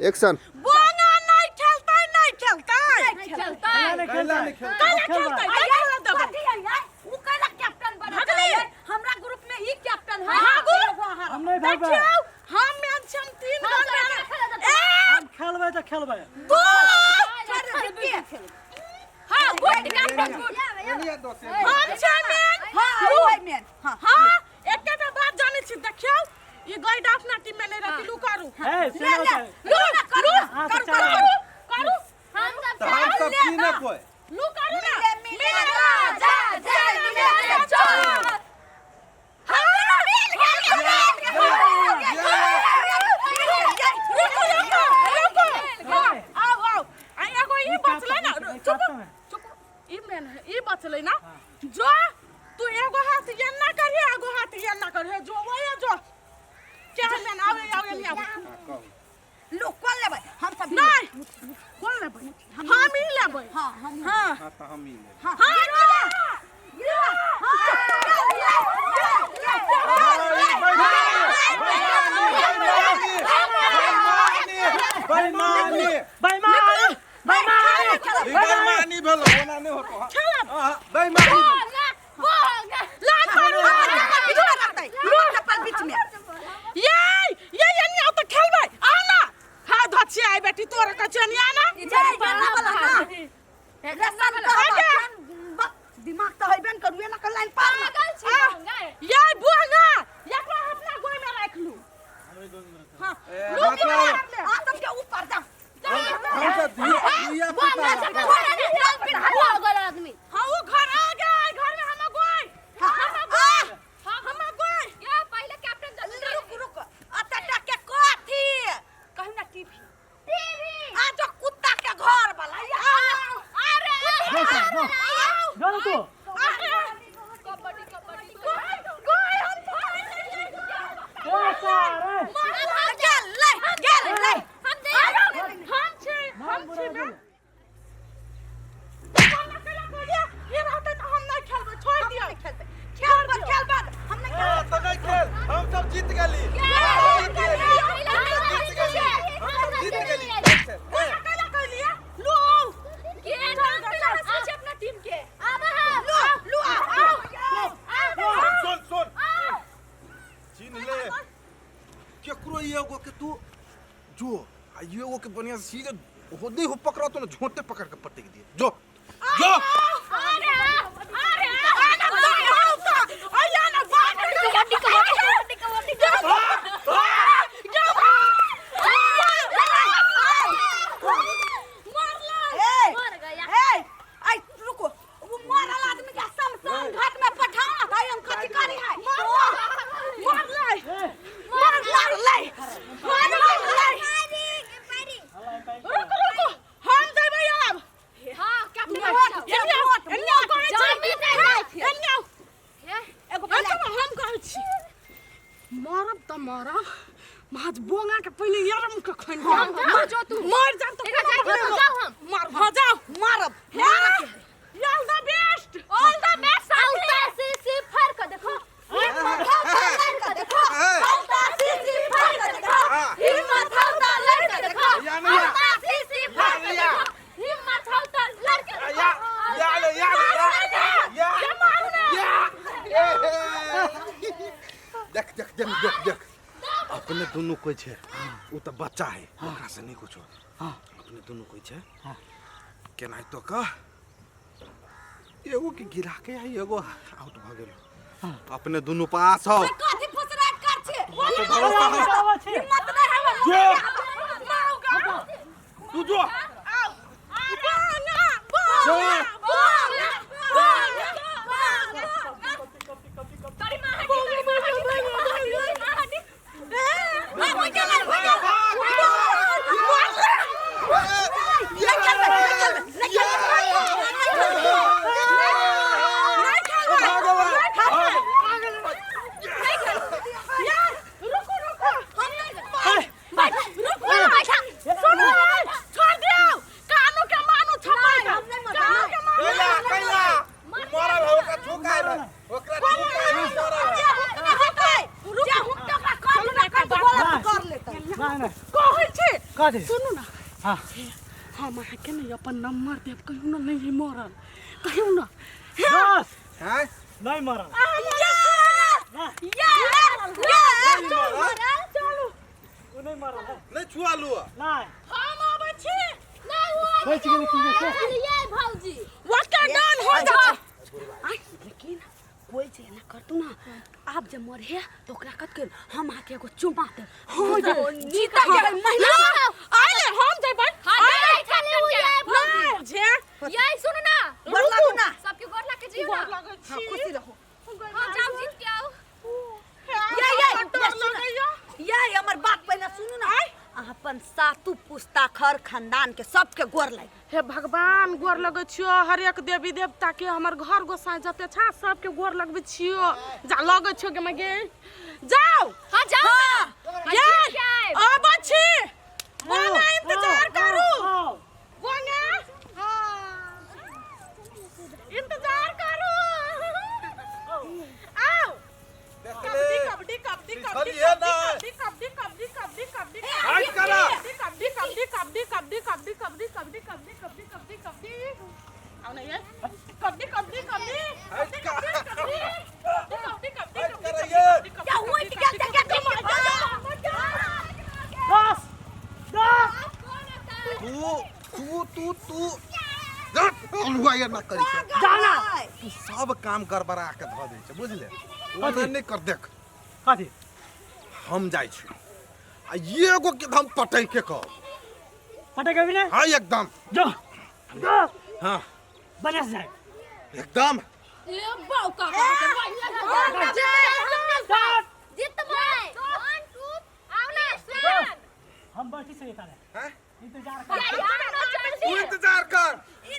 Action. बोना नहीं खेलतै, नहीं खेलतै। नहीं खेलतै। नहीं खेलतै। नहीं खेलतै। कैला खेलतै? नहीं खेलऽ देबै। कथी है यार? उ कैला कैप्टन बनल भगली। है? हमरा ग्रुप में ई कैप्टन है। भागू। हम नहीं भागबै। देखियौ, हम मेन छियन, तीन हम गो सब मेन। नहीं खेलऽ देबै। एक, हम खेलबै तऽ खेलबै। दू। हां, गुड कैप्टन, गुड। एनिया दोस। हम छियै मेन। हां, लू। ओइ मेन। हां। हाँ, एकटा बात जानै छी, देखियौ, ई गैडा अपना टीम में नहीं रहती। लू करू। ए, से ले, नहि ले। होतै। लू करू। हाँ, करू। तऽ करू। करू। हम सब तऽ हम सब की ने कोई लू करू ना। मिले, मिले राजा, जय मिले चोर। हम मिल गेल, मिल गेल। रुको, रुको, रुको। हाँ, आओ आओ, आ एगो ई बचलै ना। चुप, चुप। ई मेन है, ई बचलै ना। जो तू एगो हाथ एन्ना करिहे, एगो हाथ एन्ना करिहे। जो वो ये जो क्या है मेन। आओ आओ, एनी आओ। कहू। लो, कोन लेबै हम सब? नहीं, कोन लेबै? हम ई लेबै। हां, हम। हाँ। हाँ, तऽ हम ई लेबै। हां। हाँ। बेईमानी, बेईमानी, बेईमानी। ई बेईमानी भेलो, ओना नहि होतो। हाँ, बेईमानी। लात मारू। ये ये एनी आओ तऽ खेलबै। आ ना। हाँ, धचिया आई बेटी, तोर कचिया आ ना। दिमाग तऽ हेबे ने करू, एना के लाइन पार ना। ये बुआंगा, एकरा अपना गोय में राख लू। हाँ। ए, लू की मतलब- मार ले। आ सबके ऊपर जा। हम सब धिया पुता। हाँ, वो घर आ गए, घर में हम गोय, हम गोय, हम गोय। रुक रुक, अतटा के कथी कहू ना? टीवी आ जो कुत्ता के घर वाला। जो सर, जो। जो ना तू। गोय गोय, हम ए सर, ए। गेल ले, गेल ले। हम छी, हम छी ना। ये रहते तऽ हम नहीं खेलबै, छोड़ दियौ। खेलबै, खेल पर, खेल पर हम नहीं। हाँ, तऽ नहि खेल। हम सब जीत गेली, हम सब जीत गेली, हम सब जीत गेली, हम सब जीत गेली। ए, कैला कहलियै? लो। लू लू, आओ आओ। सुन सुन, चिन्ह ले केकरो। एगो के तू जो आ एगो के बढ़िया से सीधे हो नहीं हो, पकड़ा तो ना झोंटे पकड़ के पटक दिए। जो जो। अरे अरे, आना आओ तऽ अइया ना बात। कबड्डी, कबड्डी, कबड्डी। ए ए, आई रुको, वो मरल आदमी के शमशान घाट में पठाओ ना भाई। हम कथी करी है? मरलै। ए, मर मरलै, मर मरलै। रुको रुको, हम देबै आब। एन्ने आओ, एन्ने आओ कहै छी। एन्ने आओ। एगो अच्छा, हम कहै छी, मरब तऽ मरब, महज बोंगा के पहिले यरम के खैन मर जाब तऽ कोनो बात नहि। मर, हाँ, जाओ। मारब। हे, all the best, all the best. देखो, हिम्मत हो तो लड़का देखो। हौता सीसी फाड़ के देखो। हिम्मत हो तो लड़का देखो। या नहीं या। हौता सीसी फाड़ के या। देखो। हिम्मत हो तो लड़का देखो। या या ले या ले या या या। देख देख देख देख देख, अपने दुनू कोई छे, उ तऽ बच्चा है, ओकरा से नहीं कुछो। अपने दुनू कोई छे, केनाहितो कह एगो के गिरा के आ एगो आउट भऽ गेल, अपने दुनू पास हो। कथी फुसराट कर छे? तो भरोसा है। आबै छी। हिम्मत नहीं है। जो मारू। तू जो। बोंगा, जो। बोंगा, बोंगा, बोंगा। नहीं खेलबै, नहीं खेलबै, नहीं खेलबै। यार, रुको रुको। हम नहीं। कथी सुनू ना। हाँ। हम अहाँके ने अपन नंबर देब, कहियो ना नहीं मरल, कहियो ना। दस। हैं? नहीं मरल। चलू। ओ नहीं मरल है। नहीं छुआ लुआ। नहीं। हम आबै छी। बचि गेलै की से? ये भौजी वाका डन हो जा। आइ, लेकिन कोई जे एना करतू ना, आब जे मरहे तो ओकरा कत के हम अहाँके एगो चुमा देब। हाँ, जीता के महिला आइले हम जेबै। हां जाय छले उ ये भौजी। जे ये सुन ना, गोर लागू ना। सबके गोर लाग के जियो ना। गोर लगै छी। खुशी रहू। हां जाओ, जीत के आओ। ये ये डर लगैया। ये हमर बात पहिले सुनू ना। अहाँ अपन सातु पुस्ता खर खानदान के सबके गोर लागि। हे भगवान, गोर लगै छियो हरेक देवी देवता के, हमर घर गोसाई जते छा सबके गोर लगबै छियो। जा लगै छियो गे मगे, जाओ। हां जाओ ना। ये जीत के आएब। आबै छी गोंगा, इंतजार करू। आओ। गोंगा इंतजार करू, आओ। कबड्डी कबड्डी कबड्डी कबड्डी। पिछलिए ना। कबड्डी कबड्डी कबड्डी कबड्डी कबड्डी। फाइट करा। कबड्डी कबड्डी कबड्डी कबड्डी कबड्डी कबड्डी कबड्डी कबड्डी कबड्डी कबड्डी कबड्डी। आओ ना ये कबड्डी कबड्डी कबड्डी। फाइट कर। कबड्डी कबड्डी। फाइट करा ये। क्या हुआ कि क्या क्या क्या? दस। दस। तू तू तू तू अलुआ ये ना करी छै। जाना। तू सब काम गड़बड़ा के धऽ दै छै, बुझले? ओना नहि कर, देख। कथी? हम जाइ छी आ एगो के हम पटैके कह। पटक अभी ने? हाँ, एकदम। जो। जो। हाँ। बढ़िया से जाए। एकदम। ए बाऊ का सात। जीत भाई 1 2 आओ ना स्टार्ट। हम बैठी से ताले। हैं? इंतजार कर। ये आओ ना तू जल्दी। इंतजार कर,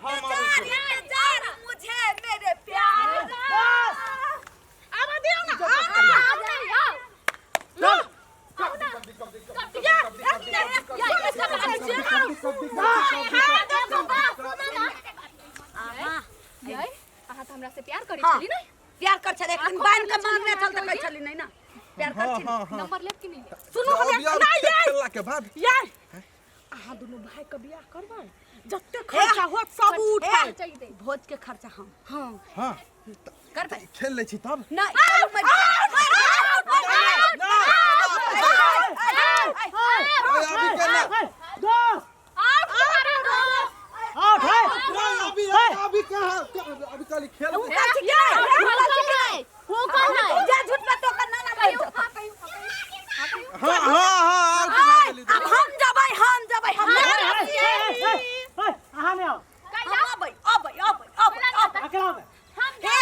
हम आबै इंतजार छी। इंतजार मुझे मेरे प्यार। दस। आब दियौ ना। आओ ना, आओ। चल। या ये सब ये अहाँ त हमरा से प्यार करै छली ने? प्यार कर छले, एक दिन बांध के मारने छल त कहै छली नहीं ना प्यार कर छली। नंबर लेब कि नहीं लेब? सुनू, हम अभी ना ये खेलला के बाद यार अहाँ दुनू भाई के बियाह करबै, जते खर्चा होत सब उठाय। चाहिए। भोज के खर्चा हम हाँ। हाँ। करबै। खेल लै छी तब। नहीं। अभी के ना। दस। आउट तुम्हारा दोस्त। आठ है। नहीं, अभी अभी कहाँ अभी खाली खेल। वो कौन है? जा झूठ मत तो करना ना। कहियो हां, कहियो हाँ हाँ हाँ, आउट भए गेली। अब हम जबै, हम जबै, हम ए, ए, ए, ए, अहाँ नहि आओ। हम अबै अबै अबै अबै अबै। अकेला आबै। हम हे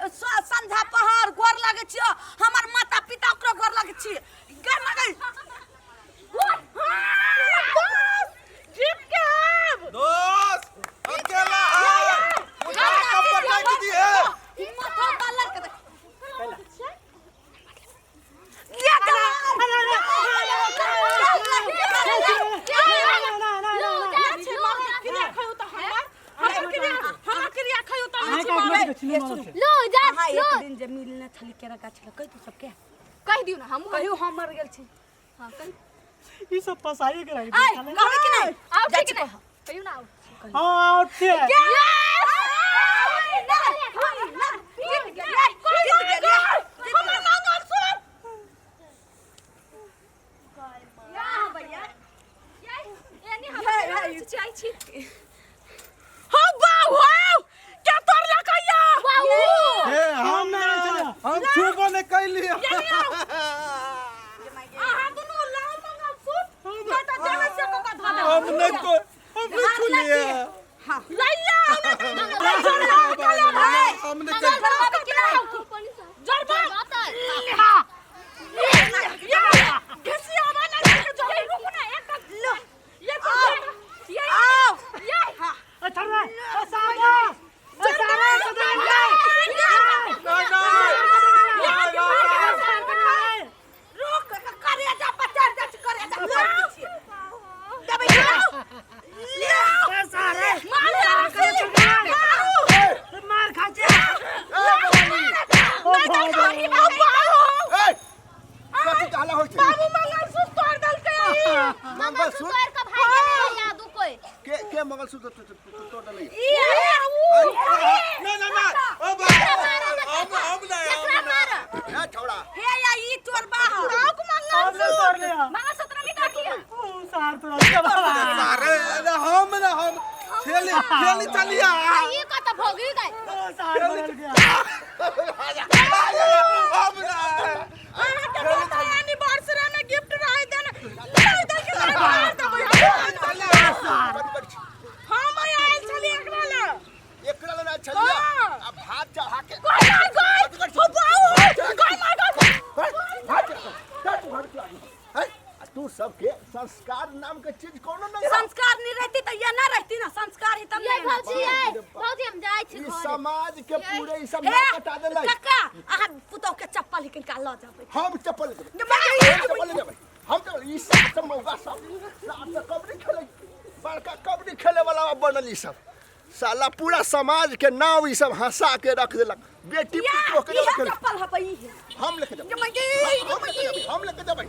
संझा पहर गोर लागै छियो, हमर माता पिता ओकरो गोर लागै छी। गे मगै। जीत के आब। दोस्त अकेला है, उठा के पटक दिए। हिम्मत हो त लड़के देख। ये चला। क्रिया खयौ त हमर हमर क्रिया, हमर क्रिया खयौ त। अहाँके आगमे देखै छी, नहि मरल छै। लो जा। अहाँ लो। एक दिन जे मिलने छली केरा गाछ लग, कहि तू सबके। कह दियो ना हम। कहियो हम मर गेल छी। हां कह। ई सब फसाइए के राखि आइ देलकै। कहबै कि नहि? आउट जाइ छै कि छी। नहीं कहियो ना आउट। हाँ, आउट छै। जीत गेलियै, जीत गेलियै। हमर मंगलसूत्र। यानी हम चाय छी। हौ बाउ हौ, के तोड़लकै या? हे हम नहि नहि छलियै। हम छुबो नहि कैली। अहाँ दुनू लाउ मंगलसूत्र, नहि तऽ जानै छियै ककरा धऽ देब। हम नहि को हम नहि छुलियै। लैया आउ ने तऽ हम नहि कैली। जरबा या घिसियाबा ना के जरबा। रुकू ना एक लो। ये ये आओ। ए, छोड़ दे। ए, शाबाश। ए, शाबाश, शाबाश। नहीं नहीं। रुक, करे जा पचार जा करे जा लड़की छियै। देबै कि नहि? ले। ए, सारे। मार। ए, मार खा छै। ओ, भाई, ए, कथी के हल्ला होइ छै? बाबू मंगलसूत्र तोड़ देलकै। मंगलसूत्र। मंगलसूत्र तोड़ देलै। ई है ऊ। ना ना ना, ओ बा, हम हम ना, हम ना। ए छौड़ा। हे या ई चोर बाहर। हम नहीं तोड़ लिया। मंगलसूत्र निकाल किया। ओ सार तोड़ दिया बाबा। अरे अरे, हम ना, हम खेली खेली चलिया। ई कत भोगी गए। ओ सार बदल गया। हम ना। अहाँके बेटा एनिवर्सरी में गिफ्ट रहि देने लए दे के मार देबै। बड़ी बड़ी छी। हम आयल छली एकरा ले। एकरा लेना छलिया। हाँ। आ भात चढ़ा के गय माय गय, ओ बाऊ, गय माय गय। भात चढ़ा के, तू घर के आदमी। हैं? आ तू सबके संस्कार नाम के चीज कोनो नहीं है। संस्कार नहीं रहती तो ये ना रहती ना, संस्कार ही तब ये नहीं ना। भौजी ये भौजी, हम जाइ छी ई घरे। समाज के पूरे ई सब हे ना कटा देलै। काका, अहाँ पुतोह के चप्पल ही किनका लऽ जेबै। हम चप्पल लेबै, हम चप्पल लेबै, हम चप्पल। ई सात मौका सब सात कबड्डी खेलै, बड़का कबड्डी खेले वाला बनल। ई सब साला पूरा समाज के नाव ई सब हंसा के रख देलक। बेटी या पुतोह के इहे लेके चप्पल हबै इहे। हम लेके जेबै, हम लेके जेबै, हम लेके जेबै।